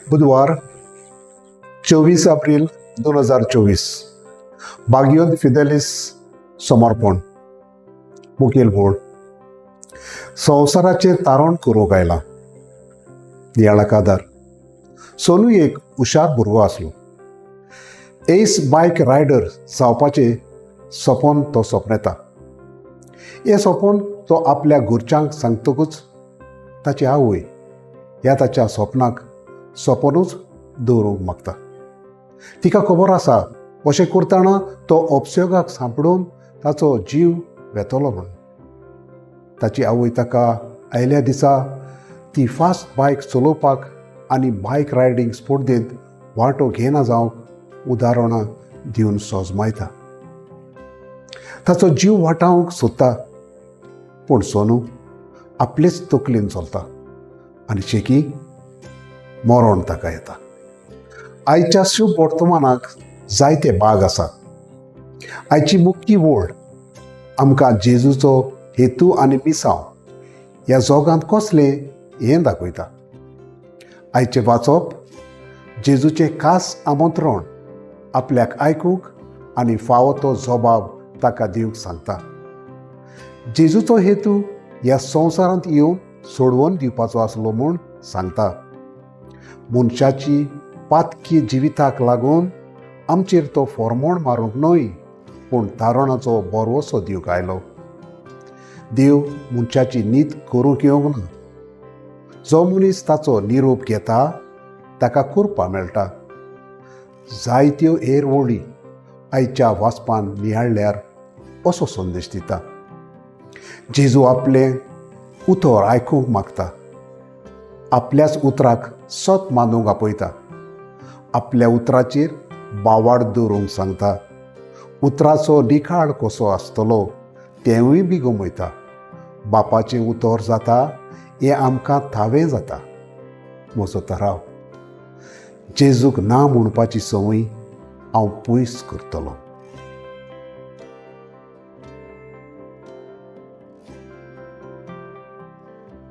बुधवार, 24 एप्रील 2024. बागियोन फिदेलीस समर्पण. मुखेल बोर्ड संवसाराचें तारण करूंक आयलां. नियाळाक आदार. सोनू एक हुशार भुरगो आसलो. एस बायक रायडर जावपाचें सपन तो सपनेता. हें सपन तो आपल्या घरच्यांक सांगतकूच ताची आवय ह्या ताच्या सपनाक सपनूच दवरूंक मागता. तिका खबर आसा, अशें करतना तो अपसयोगाक सांपडून ताचो जीव वेतलो म्हूण. ताची आवय ताका आयल्या दिसा ती फास्ट बायक चलोवपाक आनी बायक रायडींग स्पर्धेंत वांटो घेना जावंक उदाहरणां दिवन सोजमायता. ताचो जीव वाटावंक सोदता, पूण सोनू आपलेच तकलेन चलता आनी शेकी मरण ताका येता. आयच्या शुभ वर्तमानाक जायते भाग आसात. आयची मुख्य वळ आमकां जेजूचो हेतू आनी मिसांव ह्या जोगांत कसलें हें दाखयता. आयचें वाचप जेजूचें खास आमंत्रण आपल्याक आयकूंक आनी फावो तो जबाब ताका दिवंक सांगता. जेजूचो हेतू ह्या संवसारांत येवन सोडवून दिवपाचो आसलो म्हूण सांगता. मनशाची पातकी जिविताक लागून आमचेर तो फॉर्मोण मारूंक न्हय, पूण तारणाचो बरवसो दिवंक आयलो. देव मनशाची नीत करूंक येवंक ना. जो मनीस ताचो निरोप घेता ताका कुरपा मेळटा. जायत्यो हेर वळी आयच्या वाचपान नियाळ्ळ्यार असो संदेश दिता. जेजू आपलें उतर आयकूंक मागता. आपल्याच उतराक सत मानूंक आपयता. आपल्या उतराचेर बावाड दवरूंक सांगता. उतराचो निखाळ कसो आसतलो तेंवूय बी गमयता. बापाचें उतर जाता हें आमकां थावें जाता. म्हजो थाराव: जेजूक ना म्हणपाची संवय हांव पयस करतलो.